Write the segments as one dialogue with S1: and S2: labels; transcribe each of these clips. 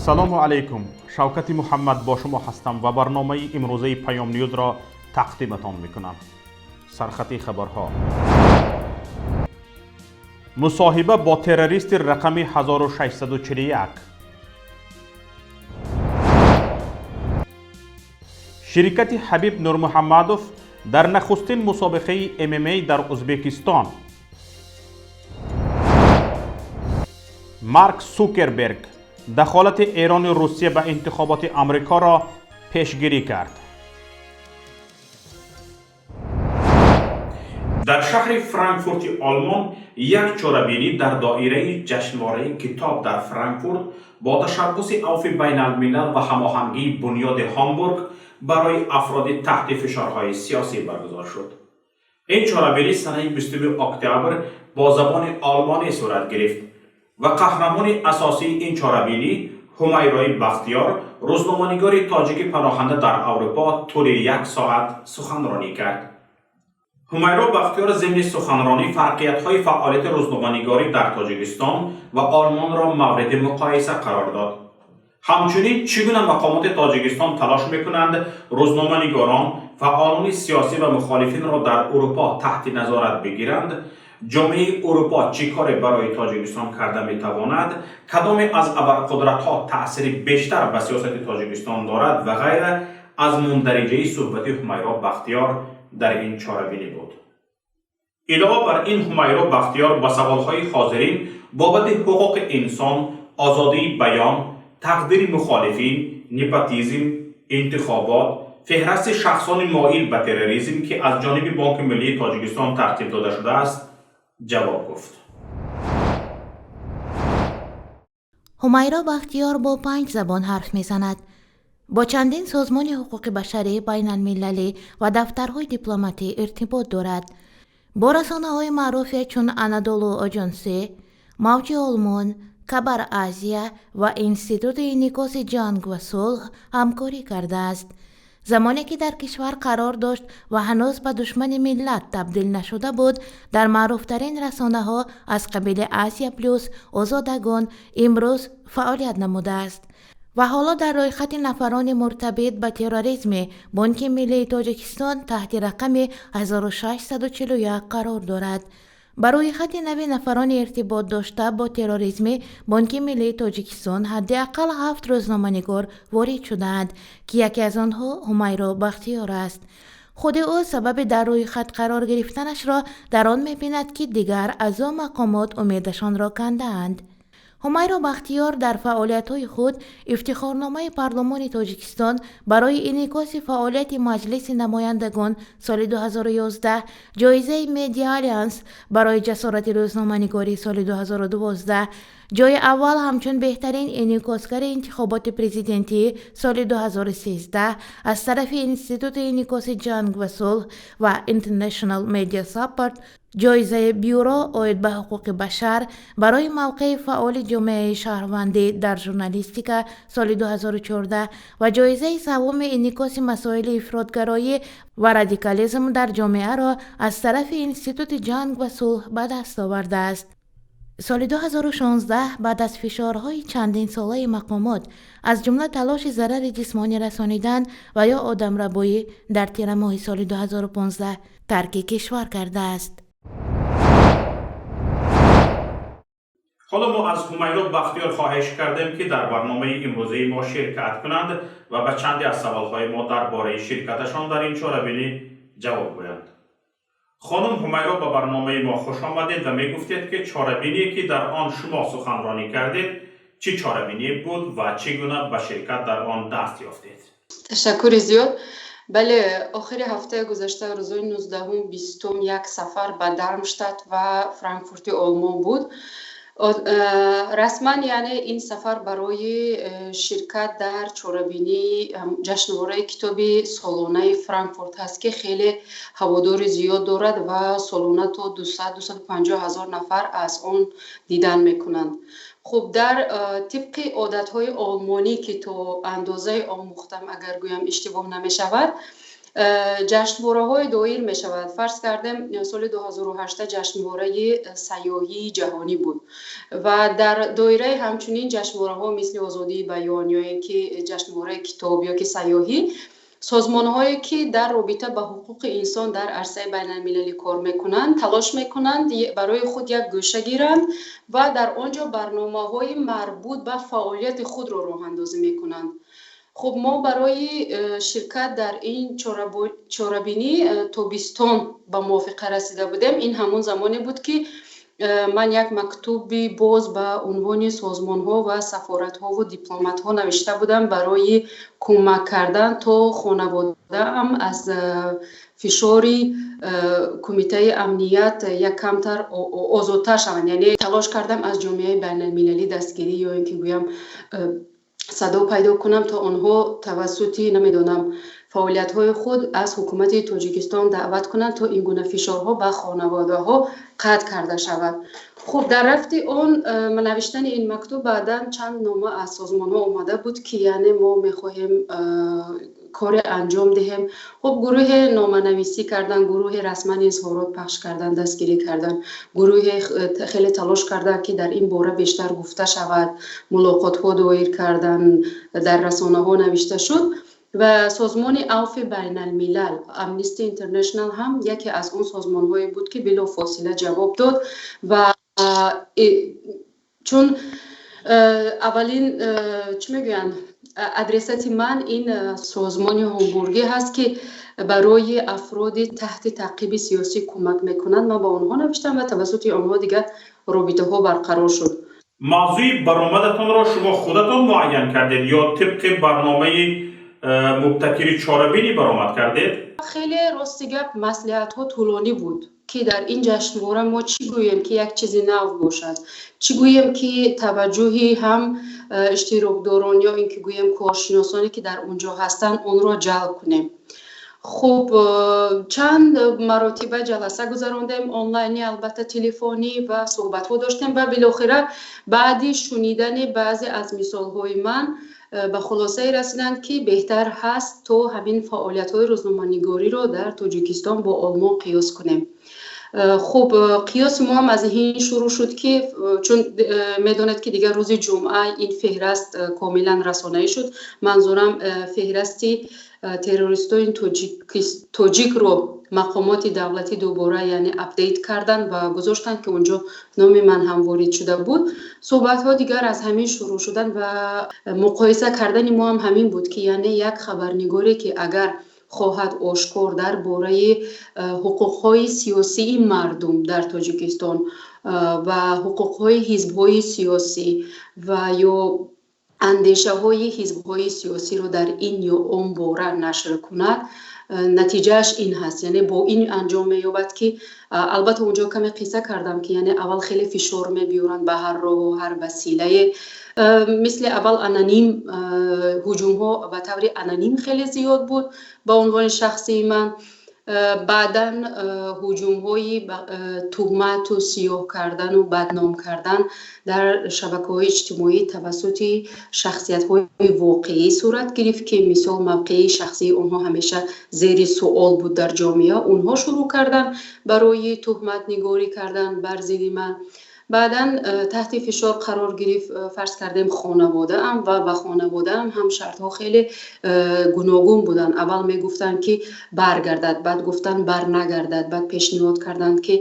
S1: Ассалому алайкум, Шавкати Муҳаммад бо шумо ҳастам ва барномаи имрӯзаи Паём Ньюзро тақдиматон мекунам. Сархати хабарҳо: мусоҳиба бо террористи рақами 1641, ширкати Ҳабиб Нурмуҳаммадов дар нахустин мусобиқаи ММА дар Ӯзбекистон, Марк Сукерберг дахолати Эрону Русия ба интихоботи Амрикоро пешгирӣ кард. Дар шаҳри Франкфурти Олмон як чорабинӣ дар доираи ҷашнвораи китоб дар Франкфурт бо ташаббуси Авфи байналмилал ва ҳамоҳангии Бунёди Ҳамбург барои афроди таҳти фишорҳои сиёсӣ баргузор шуд. Ин чорабинӣ санаи 20 октябр бо забони олмонӣ сурат гирифт ва қаҳрамони асосии ин чорабинӣ, Ҳумайрои Бахтиёр, рӯзноманигори тоҷики паноҳанда дар Аврупо, тӯли як соат суханронӣ кард. Ҳумайро Бахтиёр зимни суханронӣ фарқиятҳои фаъолияти рӯзноманигорӣ дар Тоҷикистон ва Олмонро мавриди муқоиса қарор дод. Ҳамчунин чӣ гуна мақомоти Тоҷикистон талош мекунанд рӯзноманигорон, фаъолони сиёсӣ ва мухолифинро дар Урупо таҳти назорат бигиранд, ҷомеаи Урупо чӣ коре барои Тоҷикистон карда метавонад, кадоме аз абарқудратҳо таъсири бештар ба сиёсати Тоҷикистон дорад ва ғайра аз мундариҷаи суҳбати Ҳумайро Бахтиёр дар ин чорабинӣ буд. Илова бар ин, Ҳумайро Бахтиёр ба саволҳои ҳозирин бобати ҳуқуқи инсон, озодии баён, тақдири мухолифин, непотизм, интихобот, феҳрасти шахсони моил ба терроризм, ки аз ҷониби Бонки миллии Тоҷикистон тартиб дода шудааст, ҷавоб гуфт.
S2: Ҳумайро Бахтиёр бо панҷ забон ҳарф мезанад. Бо чандин созмони ҳуқуқи башарӣ, байналмилалӣ ва дафтарҳои дипломатӣ иртибот дорад. Бо расонаҳои маъруфе чун Анадолу Оҷонсӣ, Мавҷи Олмон, Кабар Азия ва Институти инъикоси ҷанг ва сулҳ ҳамкорӣ кардааст. Замоне ки дар кишвар қарор дошт ва ҳанӯз ба душмани миллат табдил нашуда буд, дар маъруфтарин расонаҳо аз қабили Асия Плюс, Озодагон, Имрӯз фаъолият намудааст. Ва ҳоло дар рӯйхати нафарони муртабит ба терроризми Бонки миллии Тоҷикистон таҳти рақами 1641 қарор дорад. Ба рӯйхати нави нафарони иртибот дошта бо терроризми Бонки миллии Тоҷикистон ҳадди ақал ҳафт рӯзноманигор ворид шудаанд, ки яке аз онҳо Ҳумайро Бахтиёр аст. Худи ӯ сабаби дар рӯйхат қарор гирифтанашро дар он мебинад, ки дигар аз ӯ мақомот умедашонро кандаанд. Ҳумайро Бахтиёр дар фаъолиятҳои худ ифтихорномаи Парлумони Тоҷикистон барои инъикоси фаъолияти Маҷлиси намояндагон соли 2011, ҷоизаи Медиа Алянс барои ҷасорати рӯзноманигорӣ соли 2012, ҷои аввал ҳамчун беҳтарин инъикосгари интихоботи президентӣ соли 2013 аз тарафи Институти инъикоси ҷанг ва сулҳ ва International Media Support, ҷоизаи Бюро оид ба ҳуқуқи башар барои мавқеи фаъоли ҷомеаи шаҳрвандӣ дар журналистика соли 2014 ва ҷоизаи саввуми инъикоси масоили ифротгароӣ ва радикализм дар ҷомеаро аз тарафи Институти ҷанг ва сулҳ ба даст овардааст. Соли 2016 баъд аз фишорҳои чандинсолаи мақомот, аз ҷумла талоши зарари ҷисмонӣ расонидан ва ё одамрабоӣ, дар тирамоҳи соли 2015 тарки кишвар кардааст.
S1: Ҳоло мо аз Ҳумайро Бахтиёр хоҳиш кардем, ки дар барномаи имрӯзаи мо ширкат кунанд ва ба чанде аз саволҳои мо дар бораи ширкаташон дар ин чорабинӣ ҷавоб гӯянд. Хонум Ҳумайро, ба барномаи мо хуш омадед ва мегуфтед, ки чорабиние, ки дар он шумо суханронӣ кардед, чӣ чорабиние буд ва чӣ гуна ба ширкат дар он даст ёфтед?
S3: Ташаккури зиёд. Бале, охири ҳафтаи гузашта, рӯзои 19-ум, 20-ум, як сафар ба Дармштадт ва Франкфурти Олмон буд. Расман, яъне, ин сафар барои ширкат дар чорабинии ҷашнвораи китоби солонаи Франкфурт ҳаст, ки хеле ҳаводори зиёд дорад ва солона то 200-250 ҳазор нафар аз он дидан мекунанд. Хуб, дар тибқи одатҳои олмонӣ, ки то андозаи омӯхтам, агар гӯям, иштибоҳ намешавад. Ҷашнвораҳое доир мешавад. Фарз кардем, соли 2008 ҷашнвораи сайёҳии ҷаҳонӣ буд ва дар доираи ҳамчунин ҷашнвораҳо, мисли озодии баён ё ин ки ҷашнвораи китоб ё ки сайёҳӣ, созмонҳое, ки дар робита ба ҳуқуқи инсон дар арсаи байналмилалӣ кор мекунанд, талош мекунанд, барои худ як гӯша гиранд ва дар он ҷо барномаҳои марбут ба фаъолияти худро роҳандозӣ мекунанд. Хуб, мо барои ширкат дар ин чорабинӣ тобистон ба мувофиқа расида будем. Ин ҳамон замоне буд, ки ман як мактуби боз ба унвони созмонҳо ва сафоратҳову дипломатҳо навишта будам барои кӯмак кардан, то хонаводаам аз фишори Кумитаи амният як камтар озодтар шаванд. Яъне талош кардам, аз ҷомеаи байналмилалӣ дастгирӣ ё ин ки гӯям, садо пайдо кунам, то онҳо тавассути, намедонам, фаъолиятҳои худ аз ҳукумати Тоҷикистон даъват кунанд, то ин гуна фишорҳо ба хонаводаҳо қатъ карда шавад. Хуб, дар рафти он навиштани ин мактуб баъдан чанд нома аз созмонҳо омада буд, ки яъне мо мехоҳем коре анҷом диҳем. Хуб, гурӯҳе номанависӣ кардан, гурӯҳе расман изҳорот пахш кардан, дастгирӣ кардан, гурӯҳе хеле талош карданд, ки дар ин бора бештар гуфта шавад, мулоқотҳо доир кардан, дар расонаҳо навишта шуд ва созмони Авфи байналмилал, Amnesty International, ҳам яке аз он созмонҳое буд, ки билофосила ҷавоб дод. Ва чун аввалин, чӣ мегӯянд, адресати ман ин созмони ҳомбургӣ ҳаст, ки барои афроди таҳти таъқиби сиёсӣ кӯмак мекунанд, ман ба онҳо навиштам ва тавассути онҳо дигар робитаҳо барқарор шуд.
S1: Мавзӯи баромадатонро шумо худатон муайян кардед ё тибқи барномаи мубтакири чорабинӣ баромад кардед?
S3: Хеле, рости гап, маслиҳатҳо тӯлонӣ буд, ки дар ин ҷашнвора мо чӣ гӯем, ки як чизи нав бошад, чӣ гӯем, ки таваҷҷӯҳи ҳам иштирокдорон ё ин ки гӯем, коршиносоне, ки дар он ҷо ҳастанд, онро ҷалб кунем. Хуб, чанд маротиба ҷаласа гузарондем, онлайнӣ, албатта, телефонӣ, ва суҳбатҳо доштем ва билохира баъди шунидани баъзе аз мисолҳои ман ба хулосае расиданд, ки беҳтар ҳаст, то ҳамин фаъолиятҳои рӯзноманигориро дар Тоҷикистон бо Олмон қиёс кунем. Хуб, қиёси мо ҳам аз ин шурӯъ шуд, ки чун медонед, ки дигар рӯзи ҷумъа ин феҳраст комилан расонаӣ шуд. Манзурам, феҳрасти террористони тоҷикро мақомоти давлатӣ дубора, яъне, update карданд ва гузоштанд, ки онҷо номи ман ҳам ворид шуда буд. Суҳбатҳо дигар аз ҳамин шурӯъ шуданд ва муқоиса кардани мо ҳам ҳамин буд, ки яъне як хабарнигоре, ки агар хоҳад ошкор дар бораи ҳуқуқҳои сиёсии мардум дар Тоҷикистон ва ҳуқуқҳои ҳизбҳои сиёсӣ ва ё андешаҳои ҳизбҳои сиёсиро дар ин ё он бора нашр кунад, натиҷааш ин ҳаст, яъне бо ин анҷом меёбад, ки албатта онҷо каме қисса кардам, ки яъне аввал хеле фишор мебиёранд ба ҳар роҳу ҳар василае, мисли аввал аноним, ҳуҷумҳо ба таври аноним хеле зиёд буд ба унвони шахсии ман. Баъдан ҳуҷумҳои туҳмату сиёҳ кардану бадном кардан дар шабакаҳои иҷтимоӣ тавассути шахсиятҳои воқеӣ сурат гирифт, ки мисол мавқеи шахсии онҳо ҳамеша зери суол буд дар ҷомеа. Онҳо шурӯъ карданд барои туҳматнигорӣ кардан бар зидди ман. Баъдан таҳти фишор қарор гирифт, фарз кардем, хонаводаам ва ба хонаводаам ҳам шартҳо хеле гуногун буданд. Аввал мегуфтанд, ки баргардад, баъд гуфтанд, барнагардад, баъд пешниҳод карданд, ки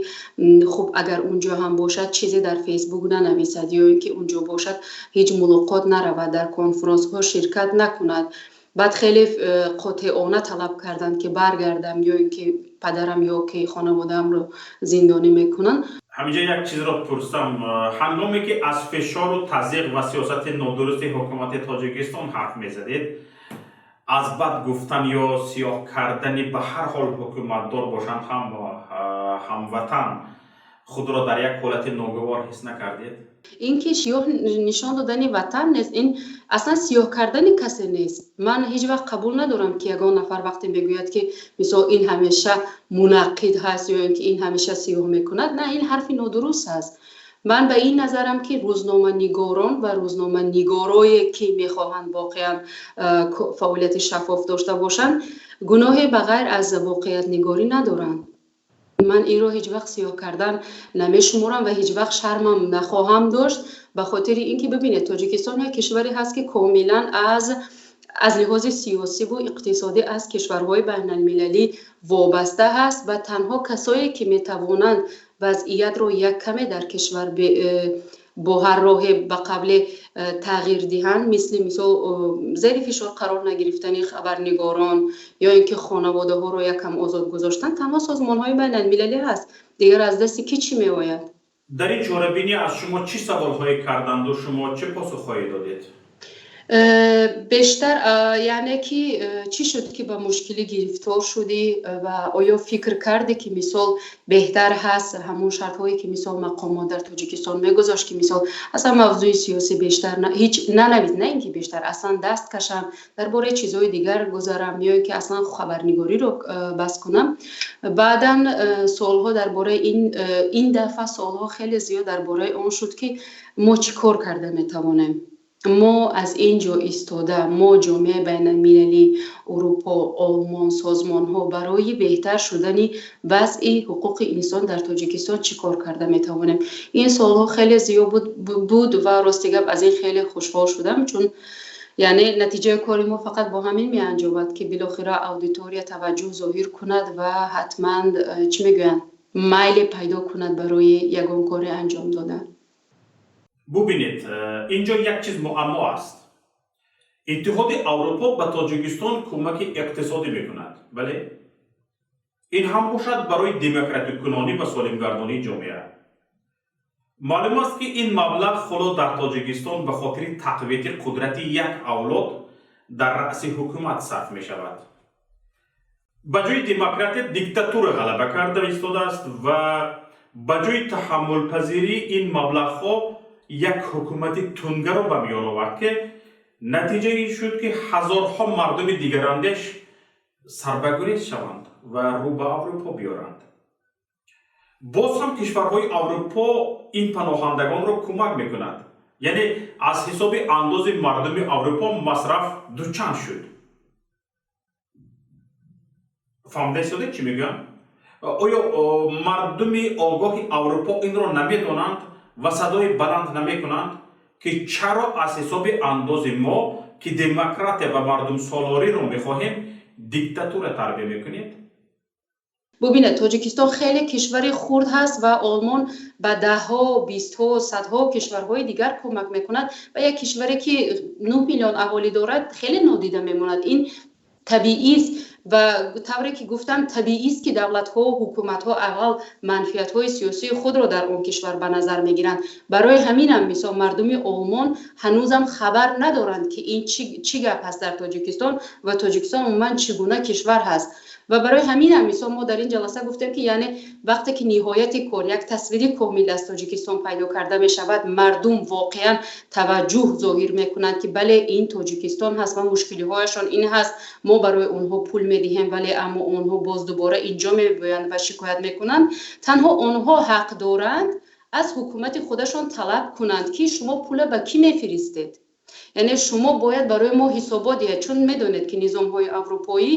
S3: хуб, агар унҷо ҳам бошад, чизе дар Фейсбук нанависад ё ин ки унҷо бошад, ҳеҷ мулоқот наравад, дар конфронсҳо ширкат накунад. Баъд хеле қотеона талаб карданд, ки баргардам ё ин ки падарам ё ки хонаводаамро зиндонӣ мекунанд.
S1: Ҳаминҷо як чизро пурсам. Ҳангоме ки аз фишору тазйиқ ва сиёсати нодурусти ҳукумати Тоҷикистон ҳарф мезадед, аз бад гуфтан ё сиёҳ кардани ба ҳар ҳол ҳукуматдор бошанд ҳам ҳамватан худро дар як ҳолати ногувор ҳис накардед?
S3: Ин ки сиёҳ нишон додани ватан нест, ин аслан сиёҳ кардани касе нест. Ман ҳеҷ вақт қабул надорам, ки ягон нафар вақте мегӯяд, ки мисол ин ҳамеша мунаққид ҳаст ё ин ки ин ҳамеша сиёҳ мекунад. На, ин ҳарфи нодуруст аст. Ман ба ин назарам, ки рӯзноманигорон ва рӯзноманигорое, ки мехоҳанд воқеан фаъолияти шаффоф дошта бошанд, гуноҳе ба ғайр аз воқеиятнигорӣ надоранд. Ман инро ҳеҷ вақт сиёҳ кардан намешуморам ва ҳеҷ вақт шармам нахоҳам дошт, ба хотири ин ки бибинед, Тоҷикистон як кишваре ҳаст, ки комилан аз лиҳози сиёсиву иқтисодӣ аз кишварҳои байналмилалӣ вобаста ҳаст ва танҳо касое, ки метавонанд вазъиятро як каме дар кишвар бо ҳар роҳе ба қавле тағйир диҳанд, мисли мисол зери фишор қарор нагирифтани хабарнигорон ё ин ки хонаводаҳоро якам озод гузоштан, танҳо созмонҳои байналмилалӣ ҳаст. Дигар аз дасти кӣ чӣ меояд?
S1: Дар ин чорабинӣ аз шумо чӣ саволҳое карданду шумо чӣ посухҳое додед?
S3: Бештар яъне ки чӣ шуд, ки ба мушкилӣ гирифтор шудӣ ва оё фикр кардӣ, ки мисол беҳтар ҳаст ҳамон шартҳое, ки мисол мақомот дар Тоҷикистон мегузошт, ки мисол аслан мавзӯи сиёсӣ бештар ҳеҷ нанавис, на ин ки бештар, аслан даст кашам, дар бораи чизҳои дигар гузарам ё ин ки аслан хабарнигориро бас кунам. Баъдан суолҳо дар бораи ин дафъа суолҳо хеле зиёд дар бораи он шуд, ки мо чӣ кор карда метавонем, мо аз ин ҷо истода, мо ҷомеаи байналмилалӣ, Урупо, Олмон, созмонҳо барои беҳтар шудани вазъи ҳуқуқи инсон дар Тоҷикистон чӣ кор карда метавонем. Ин суолҳо хеле зиёд буд ва рости гап, аз ин хеле хушҳол шудам, чун яъне натиҷаи кори мо фақат бо ҳамин меанҷомад, ки билохира аудитория таваҷҷӯҳ зоҳир кунад ва ҳатман чӣ мегӯянд, майле пайдо кунад барои ягон коре анҷом додан.
S1: Бубинед, ин ҷо як чиз муаммо аст. Иттиҳоди Аврупо ба Тоҷикистон кӯмаки иқтисодӣ мекунад, бале, ин ҳам бошад барои демократикунонӣ ва солимгардонии ҷомеа. Маълум аст, ки ин маблағ ҳоло дар Тоҷикистон ба хотири тақвияти қудрати як авлод дар раъси ҳукумат сарф мешавад. Ба ҷои демократия диктатура ғалаба карда истодааст ва ба ҷои таҳаммулпазирии ин маблағҳо як ҳукумати тунгаро ба миён овард, ки натиҷаи ин шуд, ки ҳазорҳо мардуми дигарандеш сарбагурез шаванд ва рӯ ба Аврупо биёранд. Боз ҳам кишварҳои Аврупо ин паноҳандагонро кӯмак мекунад, яъне аз ҳисоби андози мардуми Аврупо масраф дучанд шуд. Фаҳмида истодед, чӣ мегӯям? Оё мардуми огоҳи Аврупо инро намедонанд ва садои баланд намекунанд, ки чаро аз ҳисоби андози мо, ки демократия ва мардумсолориро мехоҳем, диктатура тарбия мекунед?
S3: Бубинед, Тоҷикистон хеле кишвари хурд ҳаст ва Олмон ба даҳҳо, бистҳо, садҳо кишварҳои дигар кӯмак мекунад ва як кишваре, ки 9 миллион аҳолӣ дорад, хеле нодида мемонад. Ин табиист ва тавре ки гуфтам, табиист, ки давлатҳо, ҳукуматҳо аввал манфиатҳои сиёсии худро дар он кишвар ба назар мегиранд. Барои ҳаминам мисол мардуми Олмон ҳанӯзам хабар надоранд, ки ин чӣ гап ҳаст дар Тоҷикистон ва Тоҷикистон умуман чӣ гуна кишвар ҳаст. Ва барои ҳаминам мисол мо дар ин ҷаласа гуфтем, ки яъне вақте ки ниҳояти кор як тасвири комил аз Тоҷикистон пайдо карда мешавад, мардум воқеан таваҷҷӯҳ зоҳир мекунанд, ки бале, ин Тоҷикистон ҳаст ва мушкилиҳояшон ин ҳаст, мо барои онҳо пул медиҳем, вале аммо онҳо боз дубора инҷо мебиёянд ва шикоят мекунанд. Танҳо онҳо ҳақ доранд аз ҳукумати худашон талаб кунанд, ки шумо пула ба кӣ мефиристед, яъне шумо бояд барои мо ҳисобот диҳед, чун медонед, ки низомҳои аврупоӣ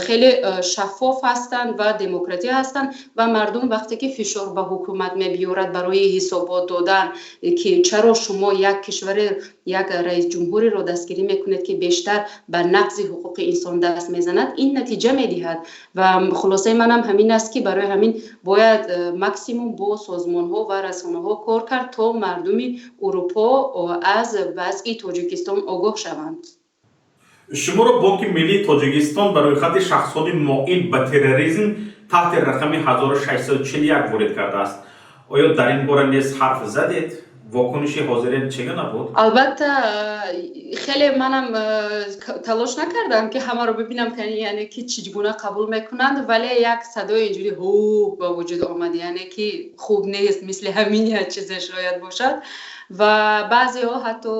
S3: хеле шаффоф ҳастанд ва демократӣ ҳастанд ва мардум вақте ки фишор ба ҳукумат мебиёрад барои ҳисобот додан, ки чаро шумо як кишваре, як раисҷумҳуреро дастгирӣ мекунед, ки бештар ба нақзи ҳуқуқи инсон даст мезанад, ин натиҷа медиҳад. Ва хулосаи манам ҳамин аст, ки барои ҳамин бояд максимум бо созмонҳо ва расонаҳо кор кард, то мардуми Урупо аз вазъи Тоҷикистон огоҳ шаванд.
S1: Шуморо Бонки миллии Тоҷикистон ба рӯйхати шахсони моил ба терроризм таҳти рақами 1641 ворид кардааст. Оё дар ин бора низ ҳарф задед? Вокуниши ҳозирин чӣ гуна буд?
S3: Албатта, хеле манам талош накардам, ки ҳамаро бибинам, яъне ки чӣ гуна қабул мекунанд, вале як садои инҷури ҳу ба вуҷуд омад, яъне ки хуб нест, мисли ҳамин як чизе шояд бошад. Ва баъзеҳо, ҳатто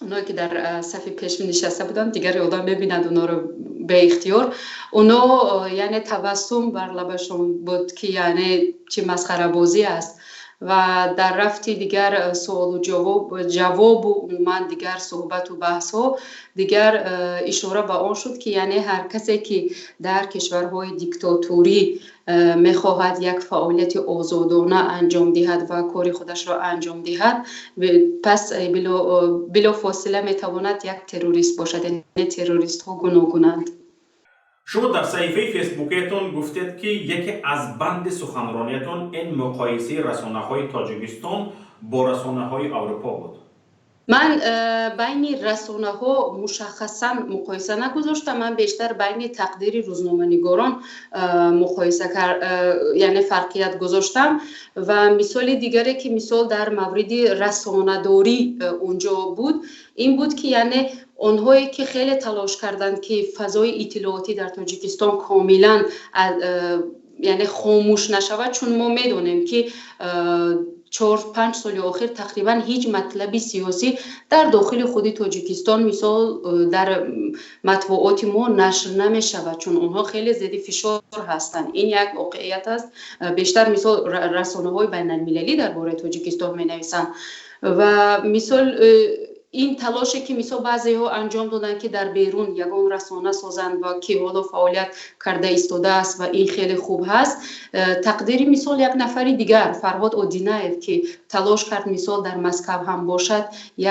S3: оное ки дар сафи пеш нишаста буданд, дигар одам мебинанд онҳоро беихтиёр, оно яъне табассум бар лабашон буд, ки яъне чӣ масхарабозӣ аст. Ва дар рафти дигар суолу ҷавобу умуман дигар суҳбату баҳсҳо дигар ишора ба он шуд, ки яъне ҳар касе, ки дар кишварҳои диктатурӣ мехоҳад як фаъолияти озодона анҷом диҳад ва кори худашро анҷом диҳад, пас билофосила метавонад як террорист бошад. Яъне террористҳо гуногунанд.
S1: Шумо дар саҳифаи Фейсбукиятон гуфтед, ки яке аз банди суханрониятон ин муқоисаи расонаҳои Тоҷикистон бо расонаҳои Аврупо буд.
S3: Ман байни расонаҳо мушаххасан муқоиса нагузоштам. Ман бештар байни тақдири рӯзноманигорон муқоиса, яъне фарқият гузоштам. Ва мисоли дигаре, ки мисол дар мавриди расонадорӣ унҷо буд, ин буд, ки яъне онҳое, ки хеле талош карданд, ки фазои иттилоотӣ дар Тоҷикистон комилан, яъне, хомӯш нашавад, чун мо медонем, ки 4-5 соли охир тақрибан ҳеҷ матлаби сиёсӣ дар дохили худи Тоҷикистон, мисол, дар матбуоти мо нашр намешавад, чун онҳо хеле зери фишор ҳастанд. Ин як воқеият аст. Бештар, мисол, расонаҳои байналмилалӣ дар бораи Тоҷикистон менависанд. Ва мисол, ин талоше, ки мисол баъзеҳо анҷом доданд, ки дар берун ягон расона созанд ва ки ҳоло фаъолият карда истодааст, ва ин хеле хуб ҳаст. Тақдири, мисол, як нафари дигар, Фарҳод Одинаев, ки талош кард, мисол, дар Москав ҳам бошад,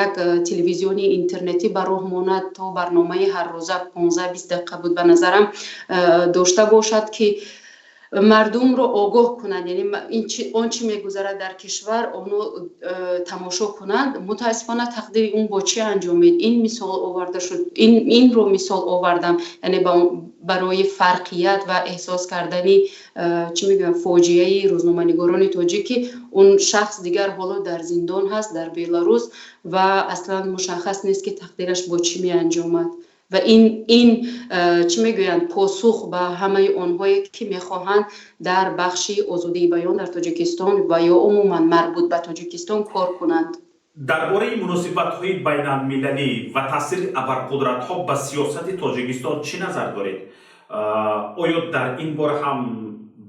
S3: як телевизиони интернетӣ ба роҳ монад, то барномаи ҳаррӯза, 15-20 дақиқа буд ба назарам, дошта бошад, ки мардумро огоҳ кунанд, яъне он чӣ мегузарад дар кишвар, оно тамошо кунанд. Мутаассифона, тақдири он бо чӣ анҷомид? Ин мисол оварда шуд, инро мисол овардам, яъне барои фарқият ва эҳсос кардани, чӣ мегӯям, фоҷиаи рӯзноманигорони тоҷик, ки он шахс дигар ҳоло дар зиндон ҳаст дар Беларус ва аслан мушаххас нест, ки тақдираш бо чӣ меанҷомад. Ва ин, чӣ мегӯянд, посух ба ҳамаи онҳое, ки мехоҳанд дар бахши озодии баён дар Тоҷикистон ва ё умуман марбут ба Тоҷикистон кор кунанд.
S1: Дар бораи муносибатҳои байналмилалӣ ва таъсири абарқудратҳо ба сиёсати Тоҷикистон чӣ назар доред? Оё дар ин бора ҳам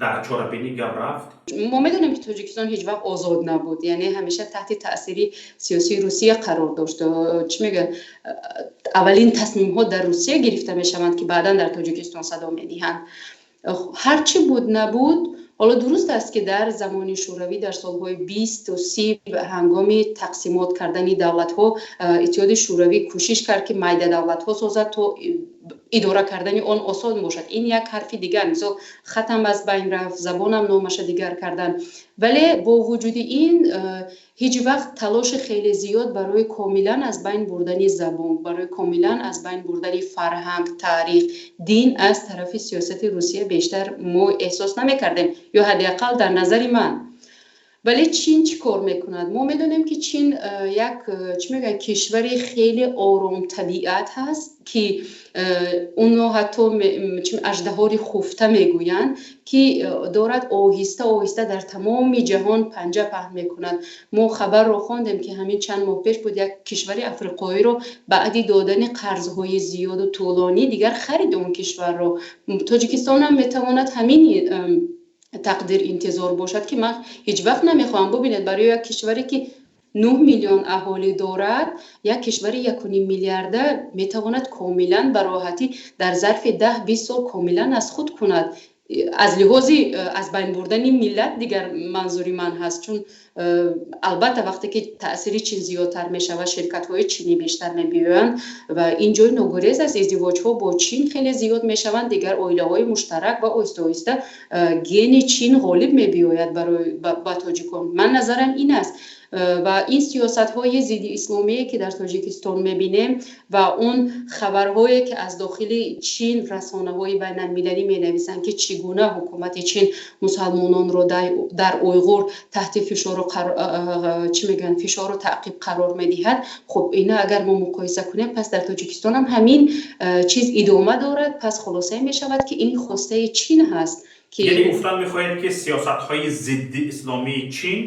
S1: дар чорабинӣ гап рафт?
S3: Мо медонем, ки Тоҷикистон ҳеҷ вақт озод набуд, яъне ҳамеша таҳти таъсири сиёсии Русия қарор дошт. Чӣ мегӯяд, аввалин тасмимҳо дар Русия гирифта мешаванд, ки баъдан дар Тоҷикистон садо медиҳанд. Ҳар чӣ буд набуд, ҳоло дуруст аст, ки дар замони Шӯравӣ, дар солҳои 20-30, ҳангоми тақсимот кардани давлатҳо, Иттиҳоди Шӯравӣ кӯшиш кард, ки майда давлатҳо созад, то идора кардани он осон бошад. Ин як ҳарфи дигар. Мисол, хатам аз байн рафт, забонам номаша дигар кардан. Вале бо вуҷуди ин ҳеҷ вақт талоши хеле зиёд барои комилан аз байн бурдани забон, барои комилан аз байн бурдани фарҳанг, таърих, дин аз тарафи сиёсати Русия бештар мо эҳсос намекардем, ё ҳадди ақал дар назари ман. Вале Чин чӣ кор мекунад? Мо медонем, ки Чин як, чӣ мегӯянд, кишвари хеле оромтабиат ҳаст, ки онро ҳатто аждаҳори хуфта мегӯянд, ки дорад оҳиста оҳиста дар тамоми ҷаҳон панҷа паҳн мекунад. Мо хабарро хондем, ки ҳамин чанд моҳ пеш буд, як кишвари африқоиро баъди додани қарзҳои зиёду тӯлонӣ дигар харид он кишварро. Тоҷикистонам метавонад ҳамин тақдир интизор бошад, ки ман ҳеҷ вақт намехоҳам. Бубинед, барои як кишваре, ки 9 миллион аҳолӣ дорад, як кишвари 1,5 миллиарда метавонад комилан ба роҳатӣ дар зарфи 10-20 сол комилан аз худ кунад, аз лиҳози аз байн бурдани миллат. Дигар манзури ман ҳаст, чун албатта, вақте ки таъсири Чин зиёдтар мешавад, ширкатҳои чинӣ бештар мебиёянд ва ин ҷои ногурез аст. Издивоҷҳо бо Чин хеле зиёд мешаванд, дигар оилаҳои муштарак, ва оҳиста оҳиста гени Чин ғолиб мебиёяд барои ба тоҷикон. Ман назарам ин аст. Ва ин сиёсатҳои зидди исломие, ки дар Тоҷикистон мебинем, ва он хабарҳое, ки аз дохили Чин расонаҳои байналмилалӣ менависанд, ки чӣ гуна ҳукумати Чин мусалмононро дар Уйғур таҳти фишору, чӣ мегӯянд, фишору таъқиб қарор медиҳад. Хуб, ина агар мо муқоиса кунем, пас дар Тоҷикистонам ҳамин чиз идома дорад. Пас хулосае мешавад, ки ин хостаи Чин ҳаст.
S1: Ки яъне гуфтан мехоҳед, ки сиёсатҳои зидди исломии Чин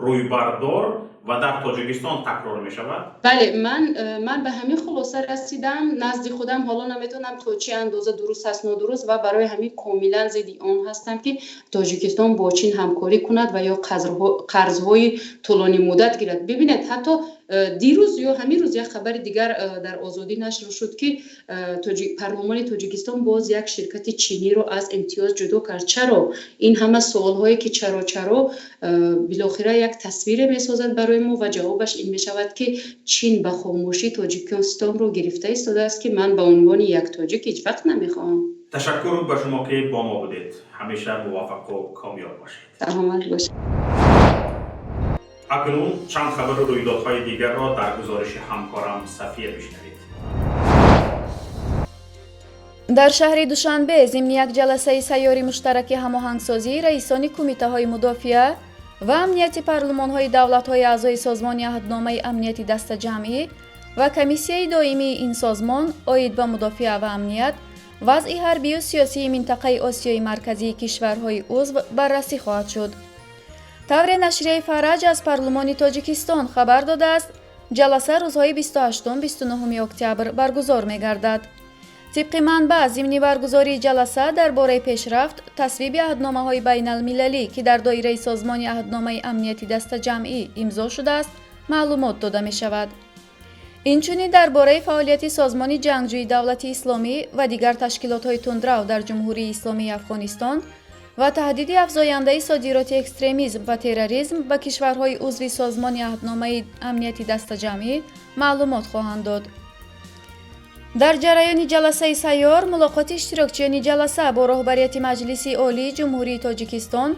S1: рӯйбардор Ва дар Тоҷикистон такрор мешавад.
S3: Бале, ман ба ҳамин хулоса расидам назди худам. Ҳоло наметавонам то чӣ андоза дуруст аст, нодуруст, ва барои ҳамин комилан зидди он ҳастам, ки Тоҷикистон бо Чин ҳамкорӣ кунад ва ё қарзҳои тӯлонӣ муддат гирад. Бибинед, ҳатто дирӯз ё ҳамин рӯз як хабари дигар дар Озодӣ нашр шуд, ки парлумони Тоҷикистон боз як ширкати чиниро аз имтиёз ҷудо кард. Чаро? Ин ҳама суолҳое, ки чаро, чаро, билохира як тасвире месозад барои мо ва ҷавобаш ин мешавад, ки Чин ба хомӯшӣ Тоҷикистонро гирифта истодааст, ки ман ба унвони як тоҷик ҳеҷ вақт намехоҳам.
S1: Ташаккур ба шумо, ки бо мо будед. Ҳамеша муваффақу комёб бошед.
S3: Саломат бошед.
S1: Акнун чанд хабару рӯйдодҳои дигарро дар гузориши ҳамкорам Сафия бишнавед.
S4: Дар шаҳри Душанбе зимни як ҷаласаи сайёри муштараки ҳамоҳангсозии раисони кумитаҳои мудофиа ва амнияти парлумонҳои давлатҳои аъзои Созмони аҳдномаи амнияти дастаҷамъӣ ва комиссияи доимии ин созмон оид ба мудофиа ва амният, вазъи ҳарбию сиёсии минтақаи Осиёи Марказии кишварҳои узв баррасӣ хоҳад шуд. Тавре нашрияи Фараҷ аз парлумони Тоҷикистон хабар додааст, ҷаласа рӯзҳои 28-29 октябр баргузор мегардад. Тибқи манбаъ, зимни баргузории ҷаласа дар бораи пешрафт, тасвиби аҳдномаҳои байналмилалӣ, ки дар доираи Созмони аҳдномаи амнияти дастаҷамъӣ имзо шудааст, маълумот дода мешавад. Инчунин дар бораи фаъолияти созмони ҷангҷӯи Давлати Исломӣ ва дигар ташкилотҳои тундрав дар Ҷумҳурии Исломии Афғонистон ва таҳдиди афзояндаи содироти экстремизм ва терроризм ба кишварҳои узви Созмони аҳдномаи амнияти дастаҷамъӣ маълумот хоҳанд дод. Дар ҷараёни ҷаласаи сайёр мулоқоти иштирокчиёни ҷаласа бо роҳбарияти Маҷлиси Олии Ҷумҳурии Тоҷикистон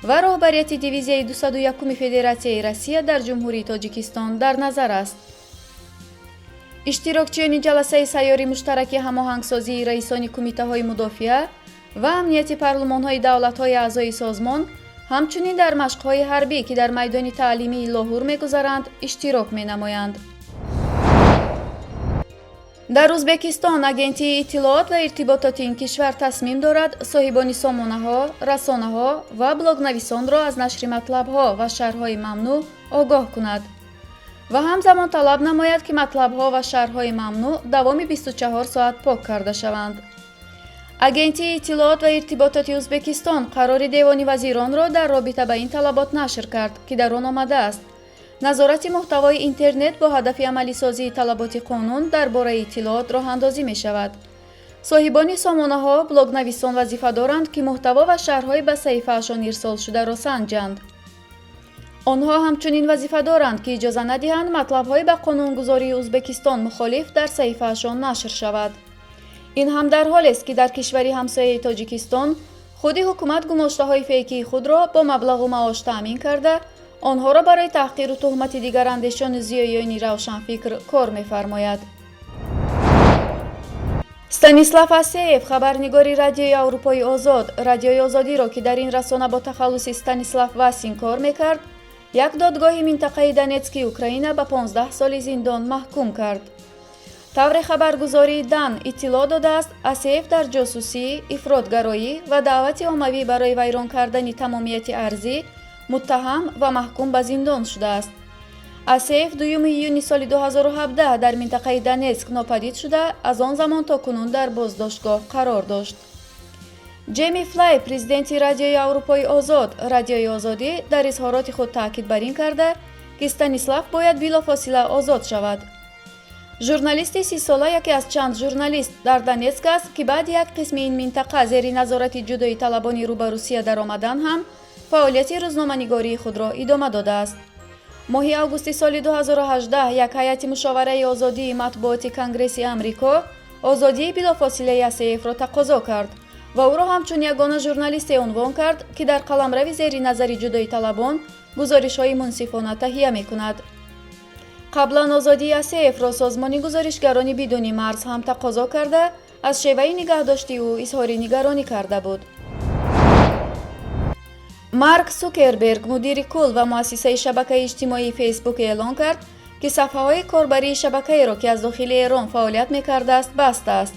S4: ва роҳбарияти дивизияи 201 Федератсияи Россия дар Ҷумҳурии Тоҷикистон дар назар аст. Иштирокчиёни ҷаласаи сайёри муштараки ҳамоҳангсозии раисони кумитаҳои мудофиа ва амнияти парлумонҳои давлатҳои аъзои созмон ҳамчунин дар машқҳои ҳарбӣ, ки дар майдони таълимии Лоҳур мегузаранд, иштирок менамоянд. Дар Ӯзбекистон Агентии иттилоот ва иртибототи ин кишвар тасмим дорад соҳибони сомонаҳо, расонаҳо ва блогнависонро аз нашри матлабҳо ва шарҳҳои мамнӯъ огоҳ кунад ва ҳамзамон талаб намояд, ки матлабҳо ва шарҳҳои мамнӯъ давоми 24 соат пок карда шаванд. Агентии иттилоот ва иртибототи Ӯзбекистон қарори Девони вазиронро дар робита ба ин талабот нашр кард, ки дар он омадааст: назорати муҳтавои интернет бо ҳадафи амалисозии талаботи қонун дар бораи иттилоот роҳандозӣ мешавад. Соҳибони сомонаҳо, блогнависон вазифа доранд, ки муҳтаво ва шарҳҳои ба саҳифаашон ирсолшударо санҷанд. Онҳо ҳамчунин вазифа доранд, ки иҷоза надиҳанд матлабҳои ба қонунгузории Ӯзбекистон мухолиф дар саҳифаашон нашр шавад. Ин ҳам дар ҳолест, ки дар кишвари ҳамсояи Тоҷикистон худи ҳукумат гумоштаҳои фейкии худро бо маблағу маош таъмин карда, онҳоро барои таҳқиру туҳмати дигарандешону зиёиёни равшанфикр кор мефармояд. Станислав Асеев, хабарнигори Радиои Аврупои Озод, Радиои Озодиро, ки дар ин расона бо тахаллуси Станислав Васин кор мекард, як додгоҳи минтақаи Донетски Украина ба 15 соли зиндон маҳкум кард. Тавре хабаргузории Дан иттилоъ додааст, Асеев дар ҷосусӣ, ифротгароӣ ва даъвати оммавӣ барои вайрон кардани тамомияти арзӣ муттаҳам ва маҳкум ба зиндон шудааст. Асеев 2 июни соли 2017 дар минтақаи Донетск нопадид шуда, аз он замон то кунун дар боздоштгоҳ қарор дошт. Ҷеми Флай, президенти Радиои Аврупои Озод, Радиои Озодӣ, дар изҳороти худ таъкид бар ин карда, ки Станислав бояд билофосила озод шавад. Журналисти 30-сола яке аз чанд журналист дар Донетск аст, ки баъди як қисми ин минтақа зери назорати ҷудоиталабони рӯ ба Русия даромадан ҳам фаъолияти рӯзноманигории худро идома додааст. Моҳи августи соли 2018 як ҳайати мушовараи озодии матбуоти Конгресси Амрико озодии билофосилаи Асеевро тақозо кард ва ӯро ҳамчун ягона журналисте унвон кард, ки дар қаламрави зери назари ҷудоиталабон гузоришҳои мунсифона таҳия мекунад. Қаблан озодии Асеевро созмони Гузоришгарони бидуни марз ҳам тақозо карда, аз шеваи нигаҳдошти ӯ изҳори нигаронӣ карда буд. Марк Сукерберг, мудири кул ва муассисаи шабакаи иҷтимоии Фейсбук, эълон кард, ки сафҳаҳои корбарии шабакаеро, ки аз дохили Эрон фаъолият мекардааст, бастааст.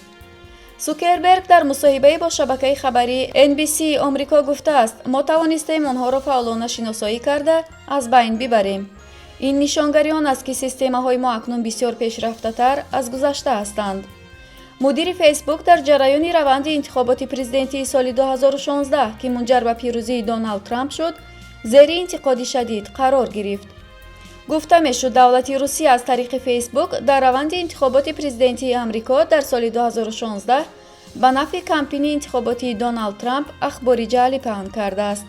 S4: Сукерберг дар мусоҳибае бо шабакаи хабарии NBC Омрико гуфтааст: «Мо тавонистем онҳоро фаъолона шиносоӣ карда, аз байн бибарем». Ин нишонгари он аст, ки системаҳои мо акнун бисёр пешрафтатар аз гузашта ҳастанд. Мудири Фейсбук дар ҷараёни раванди интихоботи президентии соли 2016, ки мунҷар ба пирӯзии Доналд Трамп шуд, зери интиқоди шадид қарор гирифт. Гуфта мешуд, давлати Русия аз тариқи Фейсбук дар раванди интихоботи президентии Амрико дар соли 2016 ба нафъи кампини интихоботии Доналд Трамп ахбори ҷаълӣ паҳн кардааст.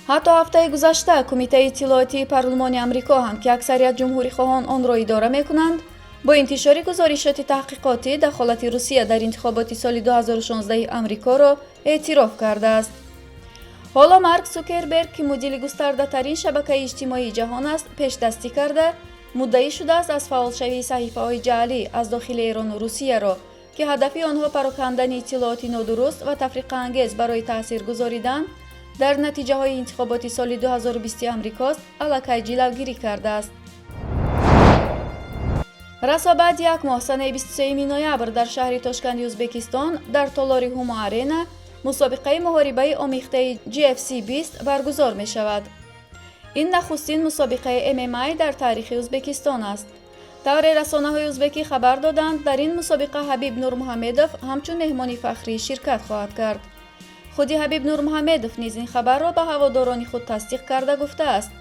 S4: Ҳатто ҳафтаи гузашта Кумитаи иттилоотии парлумони Амрико ҳам, ки аксарият ҷумҳурихоҳон онро идора мекунанд, бо интишори гузоришоти таҳқиқотӣ дахолати Русия дар интихоботи соли 2016 Амрикоро эътироф кардааст. Ҳоло Марк Сукерберг, ки мудири густардатарин шабакаи иҷтимоии ҷаҳон аст, пешдастӣ карда, муддаӣ шудааст, аз фаъолшавии саҳифаҳои ҷаълӣ аз дохили Эрону Русияро, ки ҳадафи онҳо парокандани иттилооти нодуруст ва тафриқаангез барои таъсир гузоридан дар натиҷаҳои интихоботи соли 2020 Амрикост, аллакай ҷилавгирӣ кардааст. Расо баъди як моҳ, санаи 23 ноябр, дар шаҳри Тошканди Ӯзбекистон дар толори Ҳумо Арена мусобиқаи муҳорибаи омехтаи GFC 20 баргузор мешавад. Ин нахустин мусобиқаи ММА дар таърихи Ӯзбекистон аст. Тавре расонаҳои ӯзбекӣ хабар доданд, дар ин мусобиқа Ҳабиб Нурмуҳаммедов ҳамчун меҳмони фахрӣ ширкат хоҳад кард. Худи Ҳабиб Нурмуҳаммедов низ ин хабарро ба ҳаводорони худ тасдиқ карда, гуфтааст,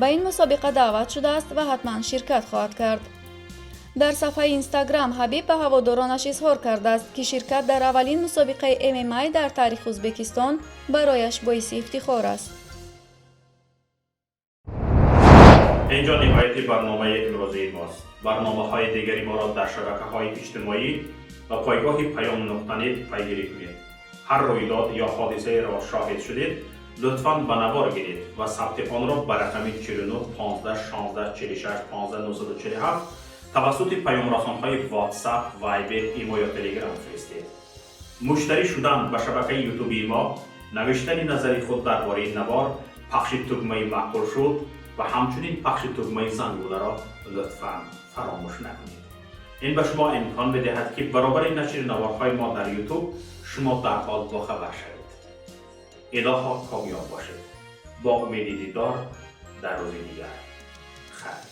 S4: ба ин мусобиқа даъват шудааст ва ҳатман ширкат хоҳад кард. Дар сафҳаи Инстаграм Ҳабиб ба ҳаводоронаш изҳор кардааст, ки ширкат дар аввалин мусобиқаи ММА дар таърихи Ӯзбекистон барояш боиси ифтихор аст.
S1: Инҷо ниҳояти барномаи имрӯзаи мост. Барномаҳои дигари моро дар шабакаҳои иҷтимоӣ ва пойгоҳи Паём.нет пайгирӣ кунед. Ҳар рӯйдод ё ҳодисаеро шоҳид шудед, лутфан ба навор гиред ва сабти онро ба рақами 49 15 16 46 15 947 тавассути паёмрасонҳои WhatsApp, Viber, Имо ё Telegram фиристед. Муштарӣ шудан ба шабакаи ютубии мо, навиштани назари худ дар бораи навор, пахши тугмаи «Маъқул шуд» ва ҳамчунин пахши тугмаи зангуларо лутфан фаромӯш накунед. Ин ба шумо имкон медиҳад, ки баробари нашри наворҳои мо дар Ютуб шумо дарҳол бохабар шавед. Илоҳо, комёб бошед. Бо умеди дидор дар рӯзи дигар. Хайр.